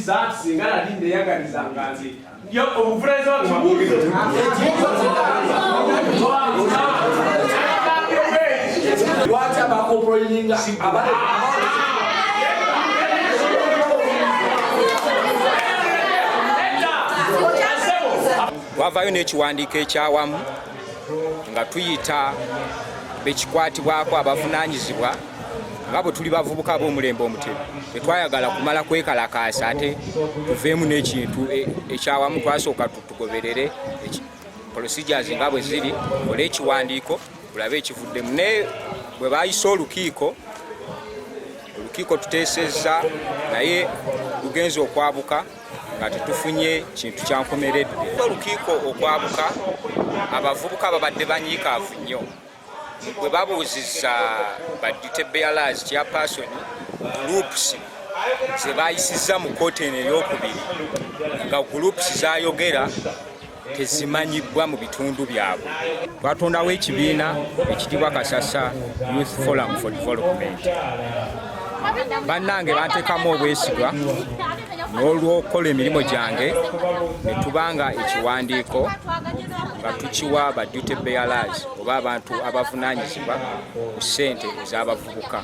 Bambuuzizza nti singa nali neyagaliza nga nze obuvunanyizibwa. Lwaki abacomplaininga? Twavaayo n'ekiwandiiko ekyawamu nga tuyita bekikwatibwako abavunaanyizibwa. Nga bwe tuli bavubuka ab'omulembe Omutebi, tetwayagala kumala kwekalakaasa ate tuveemu n'ekintu ekyawamu. Twasooka tugoberere procedures nga bwe ziri, kole ekiwandiiko tulabe ekivuddemu. Naye bwe bayise olukiiko, olukiiko tuteesezza, naye lugenza okwabuka nga tetufunye kintu kyankomeredde. Olukiiko okwabuka, abavubuka babadde banyiikaavu nnyo bwe babuuzizza ba duty bearers, chairperson, groups ze bayisizza mu kooti eno eyokubiri, nga groups zayogera tezimanyibwa mu bitundu byabwe. Twatondawo ekibiina ekitibwa Kasasa Youth Forum for Development. Bannange banteekamu obwesigwa n'olw'okukola emirimu gyange, ne tubanga ekiwandiiko nga tukiwa ba duty bearers oba abantu abavunaanyizibwa ku ssente ez'abavubuka.